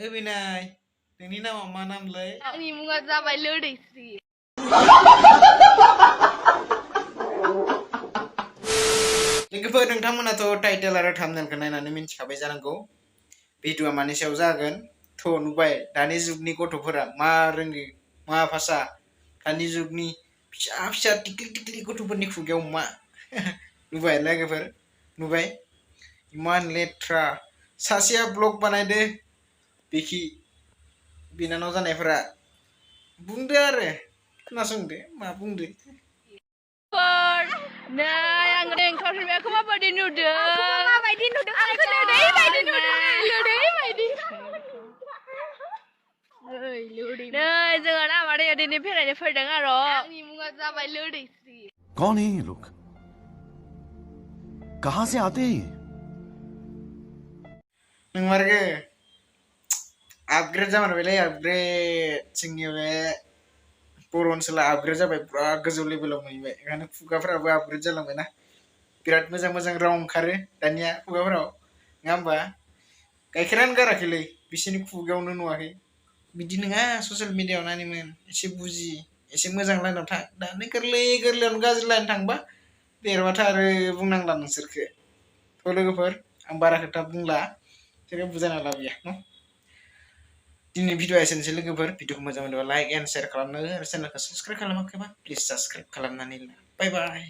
बिनाय नोंनि नामा मा नामलै आंनि मुङा जाबाय लोदैस्रि लोगोफोर नोंथांमोनाथ' टाइटेल आरो थाम्बनेलखौ नायनानै मिन्थिखाबाय जानांगौ भिडिअआ मानि सायाव जागोन थ' नुबाय दानि जुगनि गथ'फोरा मा रोङो मा भाषा दानि जुगनि फिसा फिसा टिक्लि टिक्लि गथ'फोरनि खुगायाव मा नुबाय लोगोफोर नुबाय इमान लेथ्रा सासेया ब्लग बानायदो बेखि बिनानाव जानायफोरा बुंदो आरो खोनासंदो मा बुंदो नै आं ओंखाम संनायखौ माबायदि नुदों माबायदि नुदों आंखौ लोदै बायदि नुदों लोदै बायदि नै जोङो ना मादैयाव दिनै बेरायनो फैदों आरो आंनि मुङा जाबाय लोदैस्रि कौन है ये लोग कहां से आते हैं नंमारगो आपग्रेड जामारबायलै आपग्रेड जोंनि बे बर' ओनसोला आपग्रेड जाबाय पुरा गोजौ लेभेलाव मोनहैबाय ओंखायनो खुगाफोराबो आपग्रेड जालांबायना बिराद मोजां मोजां राव ओंखारो दानिया खुगाफोराव नङा होमबा गाइखेरानो गाराखैलै बिसोरनि खुगायावनो नुवाखै बिदि नङा ससियेल मिडियायाव नायनोमोन एसे बुजि एसे मोजां लाइनाव थां दानो गोरलै गोरलैयावनो गाज्रि लाइन थांबा देरबाथाय आरो बुंनांला नोंसोरखो थ' लोगोफोर आं बारा खोथा बुंला बिसोरो बुजायना लाबोया न' दिनै भिडिअआ एसेनोसै लोगोफोर भिडिअखौ मोजां मोनोबा लाइक एन्ड शेयार खालामनो आरो चेनेलखौ साबस्क्राइब खालामाखैबा प्लिज साबस्क्राइब खालामनानै ला बाय बाय